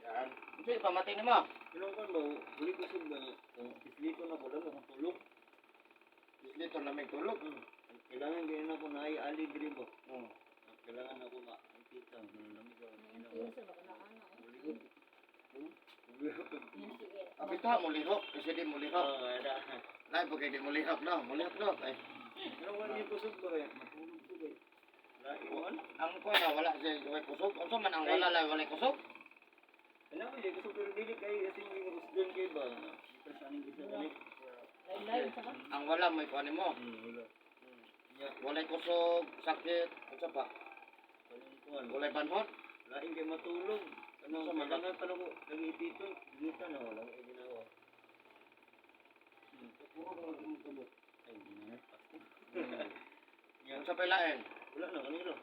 Yan. Hindi, pamatay ni mo. Pinongkon mo, uli ko sub ba kung islito na ko lang akong tulog. Dito na may tulog. Kailangan ganyan ako na ali diri ba. Hmm. Kailangan ako ma-antita ng lamig ako. Uli ko. Abita mo lihok, kasi di mo lihok. Ada. Lain po kayo di mo lihok, no? Mo lihok, no? Ay. Pero wala niyo kusog ba kaya? Matulog ko ba? Laiwan? Ang ko na wala siya way kusog. Unsa man ang wala lang wala kusog? Alam mo, di kusog pero dili kayo kasi hindi ko kusog kayo ba? Ito sa aning gisa ganit. Ang wala mo ikuan mo. Wala. Wala kusog, sakit, unsa pa? Paningkuan. Wala banhot. Lain kayo matulog. Ano, Sa mga- kailangan pa lang ko nangipito. Gita na wala ko ginawa. Puro na magtulog. Ay, hindi na. Unsa pa lain? Wala na, kanino?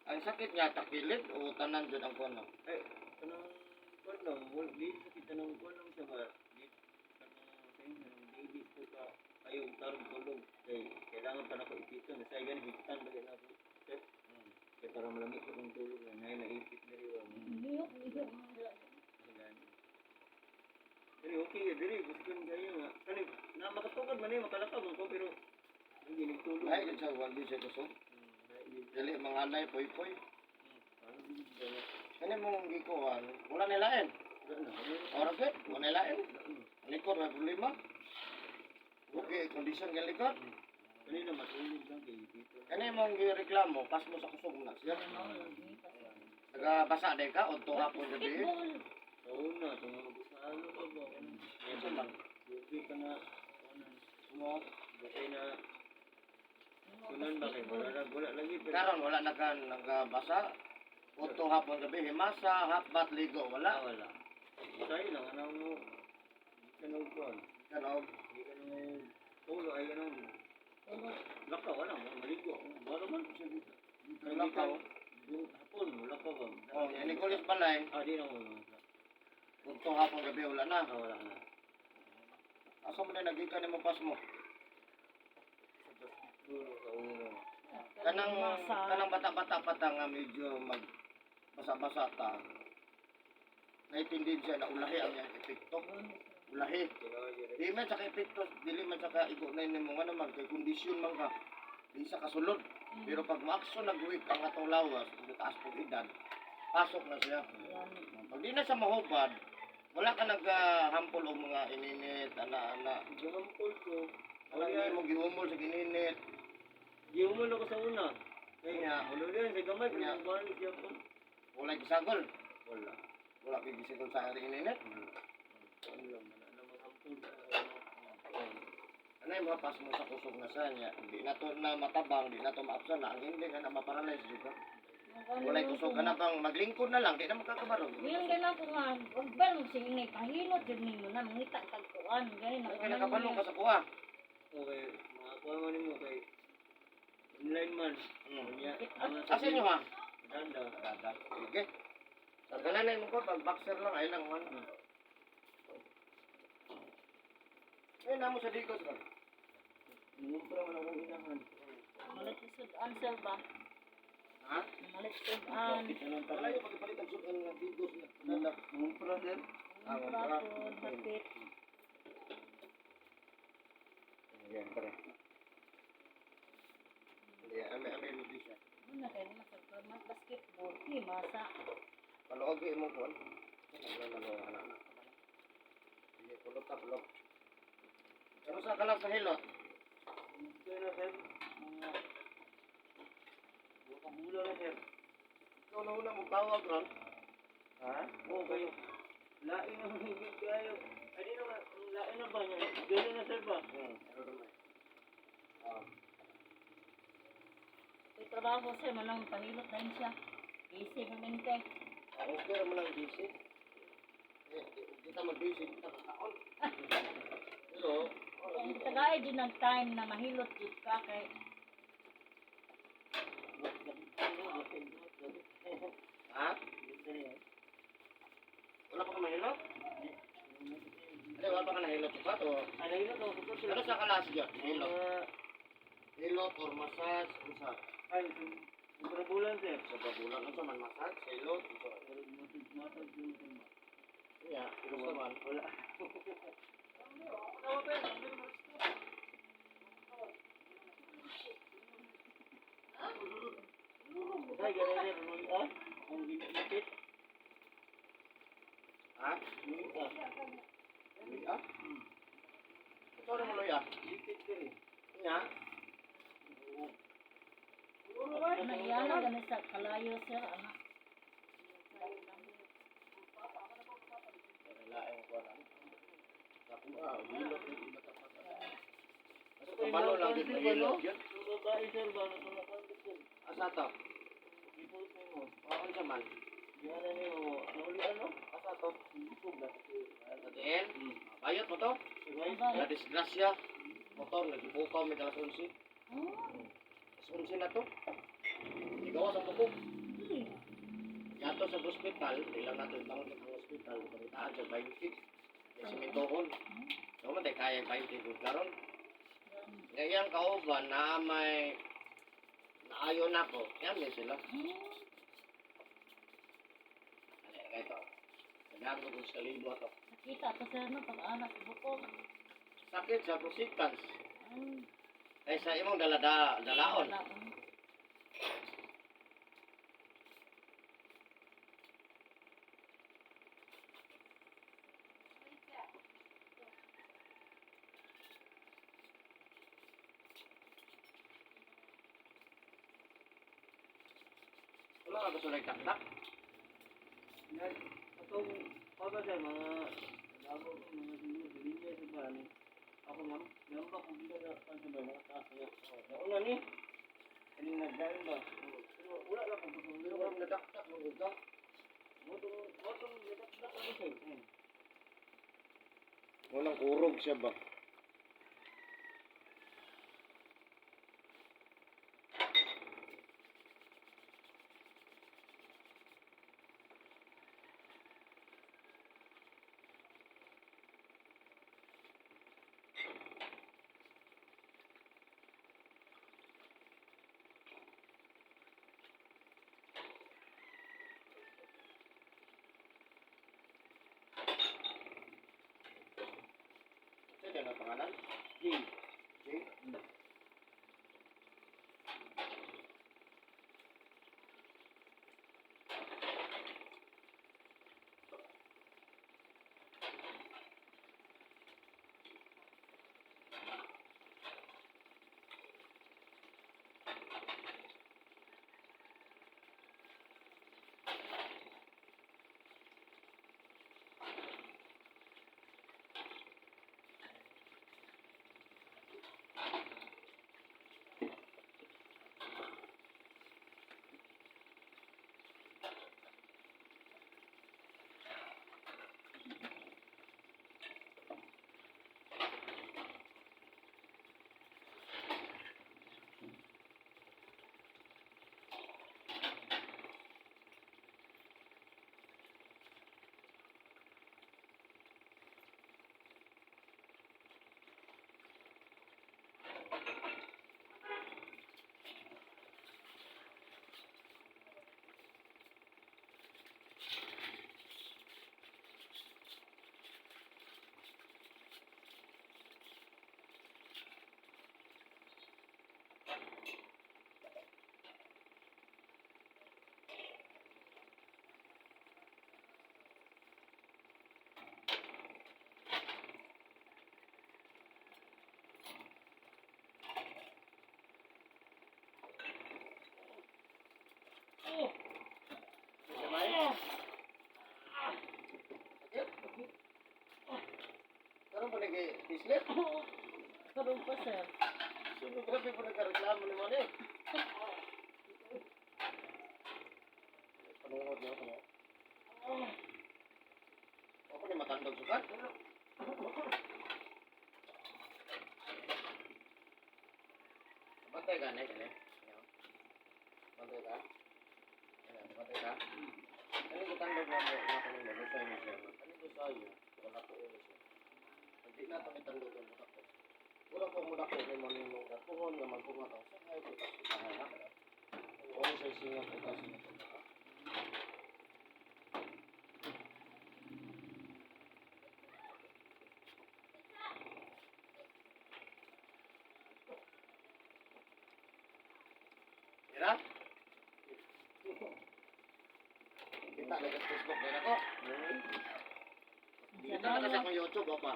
Ang sakit niya takilid o tanan jud ang kuno. Ay, kanang kuwan lang. Di sakit kanang kuwan lang siya ba? Di kanang baby ko ka ayaw tarong tulog. Kailangan pa na ko ipito. Nasay ganun, hipitan ba yan ako? Chef? Kaya para malamig ko kung tulog na. Naipit na rin. Kani okay ya diri gusto ko gayo nga. Kani na makatugod man eh makalakaw ko pero hindi nagtulog. Ay, sa wala siya kusog. Dili mga anay poy-poy. Kani mong gikuan, wala nilain. Ora gid, wala nilain. Likod may problema. Okay, kondisyon ng likod. Kanina matulog lang kay dito. Kani mong gireklamo, pas mo sa kusog na siya. Taga basa day ka o tuwa po gabi. Oo na, tungod sa ano ka ba? Unsa man? Buti ka na mo, buti na sunan ba kay wala lagi pero Karon wala nagabasa. O tuwa po gabi, himasa, hapbat, ligo, wala. wala. Say lang ano mo. Di ka nang kuan. Kanog, Di ka nang tulo ay ganun. Lakaw wala mo maligo. Wala man siya dito. lakaw. Hapon wala pa ba? Oh, yan ni Kulis Balay. Ah, di na mo. Kung tuwa po gabi, wala na. Wala na. Asa mo na nagika ni mo pas mo? Duro sa ulo. Kanang bata-bata pa ta nga medyo mag basa-basa ta. Naitindi siya na ulahi ang iyang epekto. Ulahi. Di man sa epekto, dili man sa kaigo na mo nga naman kay kondisyon man ka. Di sa kasulod. Pero pag maakso nagwik ang atong lawas, kung taas po edad, pasok na siya. Pag di na sa mahubad, wala ka naghampol o mga ininit, ana-ana. Gampol ko. Wala Wala mo gihumol sa gininit. Di umul ako sa una. Kaya, Ulo din sa gamay Nya. pero balik siya ko. wala gisagol. Wala. Wala kay gisigol sa ininit. Ano lang, wala na magampol. Ano yung mapas mo sa kusog na sa niya? Hindi na to na matabang, di na to maapsan na. Ang hindi ka na maparalyze dito. Walay kusog ka na bang maglingkod na lang, di na magkakabarog. Bilang din ako nga, huwag ba mo siya inay kahilot yun ninyo na mangita tagtuan. Ganyan Ay, ako kinakabalong ka sa kuha. Okay, mga kuha man mo kay online man. Kanya, Asa nyo ha? Danda. Dada. Sige. Sargalanay mo ko, pag boxer lang, ay lang man. Ay, namo sa dikos ka. Mumura man akong inahan. Malitisod ansel ba? Ha? Malitisod Wala yung pagpalit ang sukan ng dikos na. Dada. Mumura din. ang prapod, hapit. Yan, pare. Hindi, ame ludi siya. Ano kayo naman sa format basketball? Masa. Paluog mo po. Ano, anak. Sige, pulot ka, pulot. Kamusta ka lang sa hilot? Kaya na sir. Buka bula na sir. Ikaw na una mong tawag ron. Ha? Oo kayo. Lain ang higit kayo. Ay di naman, lain na ba niya? Gano'n na sir ba? Ano naman? May trabaho siya, manang pahilot na yun siya. Easy mo mente. Okay naman ang busy. Kita mag-busy, kita kakaon. Pero, Kung tagay din ng time na mahilot din ka kay ha? Wala pa ka mahilot? Hindi, wala pa ka nahilot pa to. Ano yun ako? Ano sa kalas dyan? Hilot. Hilot or massage, isa. Ay, sa bulan sir. Sa babulan, ano sa man massage, hilot, isa. matag yung tema. Ya, gusto man. Wala. Ay, ganun rin. Ah? Ang ginipit. Ha? Luya. Luya? Ito rin mo luya. Lipit ka rin. Nya? Nagyana ganun sa kalayo sir, anak. Lain ko na. Ako ah, hilot yung bata-bata. Ay, Kabalo lang din sir, hilot balo? yun. Yung babae, sir, balo ko na kandito. Asa to? I-post mo. Ako sa man. Yan na niyo. Nahuli ano? Asa to? Isog na. Natiin? Bayot mo to? Sabay? Na disgrasya. Motor, nagbukaw may kalas 11. Oh, Kalas 11 na to. Igawa sa bukog. Yato sa hospital, ilang nato itang sa hospital, pagkitaan sa 26. May simentohon. So, man tayo kaya 20 good karon. Ngayon kauban na may naayon ako, yan yun sila. Ano yan, ito. Nagano ko sa libo ito. nakita ko sir no pag-anak sa bukog. Sakit sa prositans. Ay, Kaysa imong dalaon. Wala ka gusto nagtaktak? Yan. Atong, paano siya, mga labo ko, mga linya sa bani. Ako ma'am, namba ko bila na pansabay, mga taas niya. Nauna ni, kaning nagdaan ba? Pero wala lang kung pasang Pero wala nadaktak mo ka. motong nadakdak ako sir. Walang urog siya ba? Sino na pangalan? Jay. Jay? Karon pa nag-islet? Karoon pa sir. Sunod grabe po nagkareklamo ni Mane. Panungod niya ako. Ako ni matandog sukat. Bantay ka, Nek. Bantay ka? Bantay ka? Ano yung matandog na mo na kami mo? Gusto niyo siya. Ano gusto niyo? Wala po ulo siya. Hindi na ito mitandog ang muna ko. Wala po muna ko may maninong na tuhon na magpungat ang sakay ko tapos itahan na. Kung sa singa ko kasi nito na. kita na sa Facebook na ako. Dito na kasi akong YouTube, apa?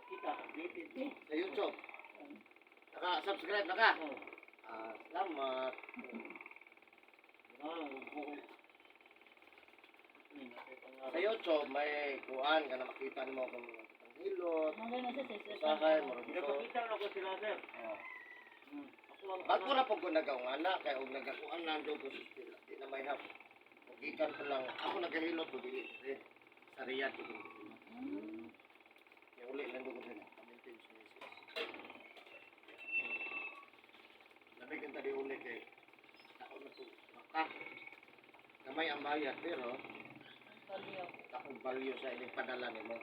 Kita, updated eh. Sa YouTube. Naka-subscribe na ka? Oh. Salamat. Sa YouTube, may kuan ka na makita mo kung ang hilot. Mga na sa Usahay, marunong. Napakita na ko sila, sir. Oh. Ako ang Bago na po ko nagawa na, kaya kung nagakuan na doon ko di na may hap. Magikan pa lang, ako nagahilot ko dili sa Riyadh ko. Kaya uli lang doon ko din. Kamintin sa Jesus. Lamig ang tadi uli kay ako na po mata. Kamay ang bayad, pero takong value sa inyong padala nimo.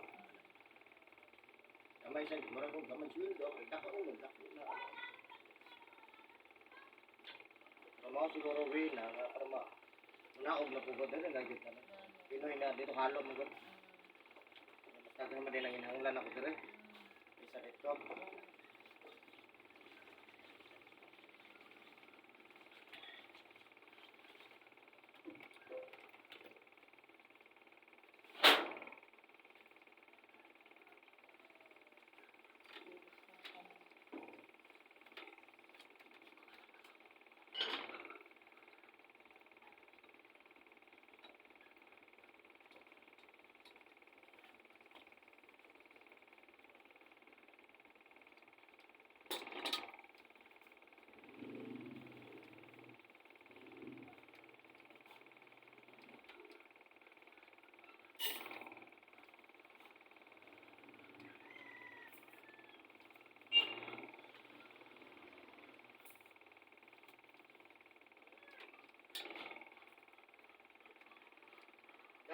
Kamay sa mura kong kamay sweldo, dako ulo, dako na. Mga siguro rin na para naog na pugod na nagit na. Pinoy na dito halo mo gud. Basta naman din ang inahanglan ako dire. Isa ito.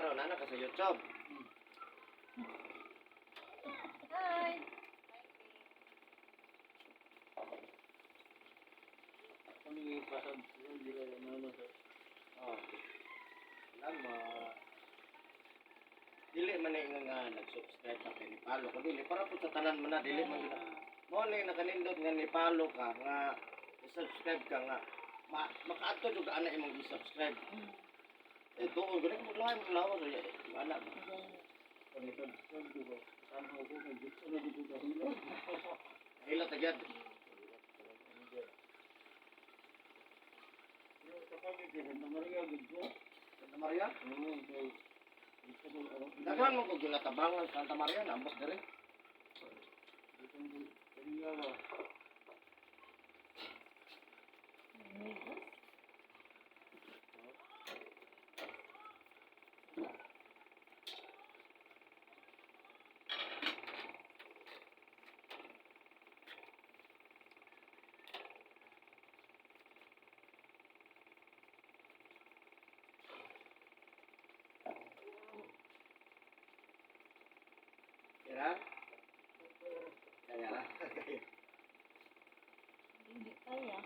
Karon na ka sa YouTube. Hi. Kung yung pasag, hindi ka naman sir. Oh. Salamat. Dili man nga nag-subscribe ka kay ni Palo ko dili para po sa tanan man na dili man gina. Mo ni nakanindot nga ni Palo ka nga subscribe ka nga makaadto jud ka ana imong i-subscribe. Tuon ko rin mo lang mo lawas wala. Pagkita, sama ko kay gusto na dito sa hilo. Hila tagad. Kapag Santa Maria, gusto. Santa Maria? Oo, kay gusto ko Daghan mo ko ginatabangan sa Santa Maria nambot diri. Kira? Kaya na. Hindi kaya.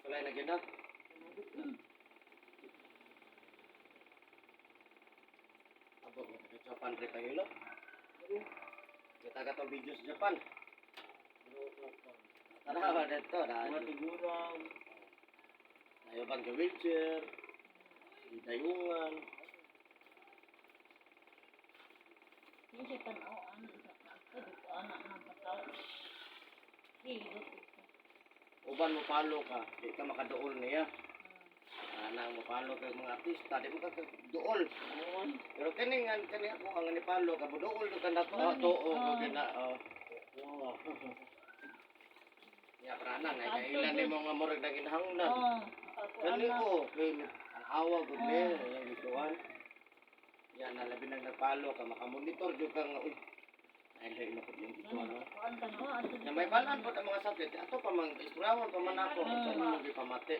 Kulay na gina. Abot mo sa Japan rin tayo ilo. Kita ka itong video sa Japan. Tanawa dito. Mga tigurang, Tayo bang ka wheelchair. Di tayungan. Hindi siya tanaw. Dito anak ng pataw. Hilot. Uban mo palo ka. Di ka makadool niya. Nang mo palo ka mga artista. Di mo ka dool. Pero kani ako ang ni palo ka. Dool ka na to. Oo. Ya peranan ay kailan ni mga murag na ginhanglan. Kani ko kay ang awa gud ni yang gituan. Yan na labi nang nagpalo ka makamonitor jud ka nga uy. Ay dai mo yung gituan. Ya may balan po ang mga sakit. Ato pa mang isprawan pa man ako sa mo gi pamati.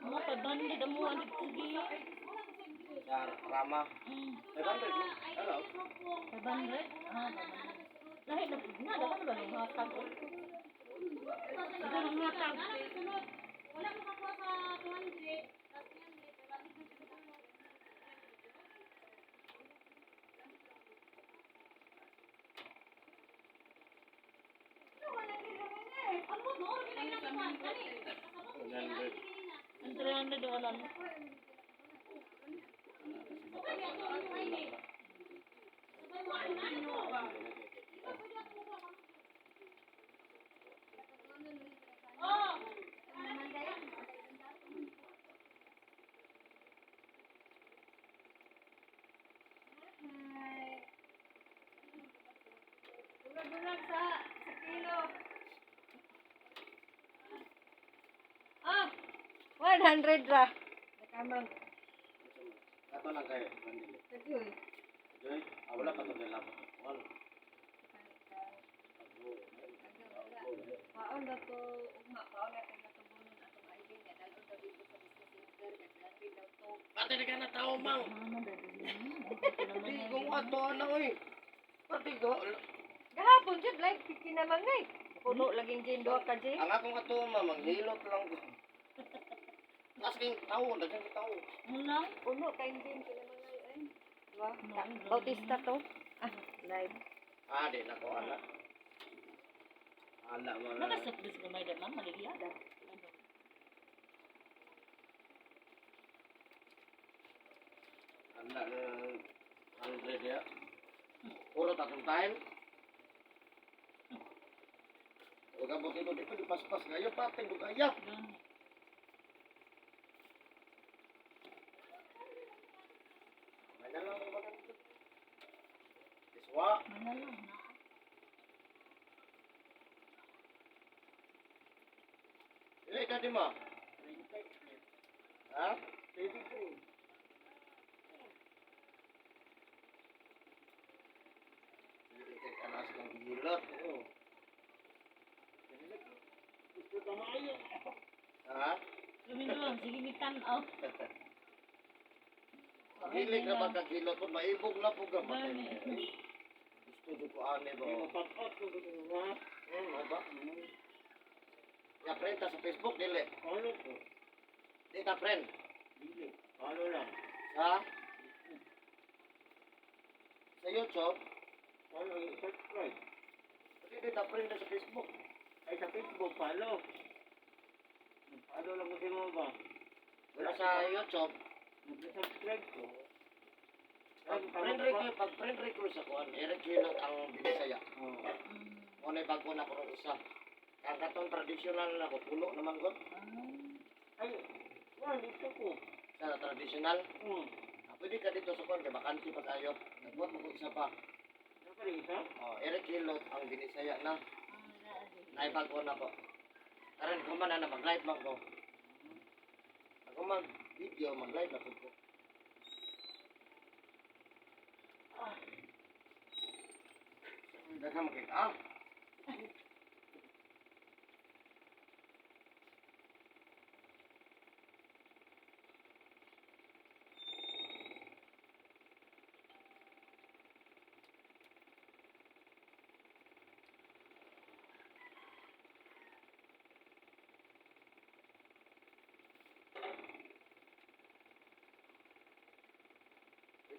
Mga pabandi na mo alit sige. Sa Rama. 500 mo? Ano? 500? Ah, 500. Lahi na po na. Dapat ba nung hatag? Siguro ng hatag. Wala mo kakuha sa 200. Tapos 300. Ano mo doon? Ginagawa ka ni. 100. Ang 300 wala na. Bulag sa kilo. Ah, 100 ra. Nakamang. Ato lang kayo. Bandili. Tagoy. Joy, wala pa ito nila. Wala. Paon na to, ugma, paon na tayo natubunan ato maibig nga dalon daw dito sa business center nga grabe daw to. Pati na ka na tao, mang. Ano dali na? Hindi kung ato na, oy. Pati ko. Gahapon jud like kinamangay. Puno laging gin duha ka jin. Ang akong ato, mamang hilot lang ko. Tapos kayong tao, dagang yung tao. Muna? Puno kay gin kinamangay ay. Diba? No, Bautista to. Ah, live. Ah, di na ko, ala. Ala mo na. Nakasaplis ka may damang maligya. Ala na 100 ya. Puro tatong time. Huwag ka buti di pa di pas-pas kayo, pati do kaya. May na lang ba ganito? Iswa. Mana lang na. Ile ka di mo? Ha? 33. Ile ka kanas ng gilot. Oo. Gusto ka maayo. Ha? Luminduan, sige mitan oh. Dili ka ba kagilot po, maibog na po ka. Gani. Gusto ko ko ane ba? Hindi mapat-pat ko gusto mo ha. Ano ba? Ya friend ta sa Facebook dili. Ano to? Di ka friend. Dili. Ano lang? Sa sa YouTube, Ano subscribe? pati di ta friend sa Facebook. Ay sa Facebook, follow. Follow lang kasi mo ba? Wala sa YouTube. Mag-subscribe ko. Pag friend request ako, Eric Hilot ang binisaya. Oo. Mo na bago na ko ng isa. Ang katong traditional na ko, puno naman ko. Ay, wala dito ko. Sa traditional, Hmm. pwede ka dito sa kwan, kaya bakanti pa tayo. Nagbuhat mo ko isa pa. Ano pa rin isa? Eric Hilot ang binisaya na. Naibago na ko. Karan ko man na mag-live man ko. Ako mag-video, mag-live na ko. Daghang makita.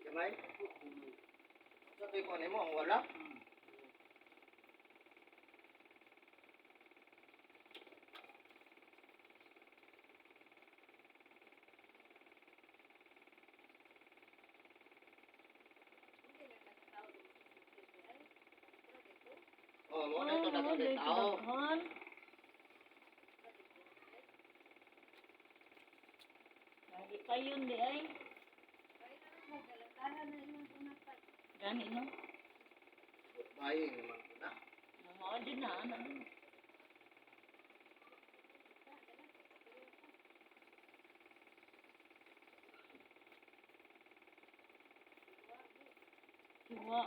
Kamay? Sa tayo ko mo, ang wala? Oh, mo na ito dapat din tao. Lagi kayo di ay. Gani no? Bayi naman ko na. Mga din na, ano din. Iwa.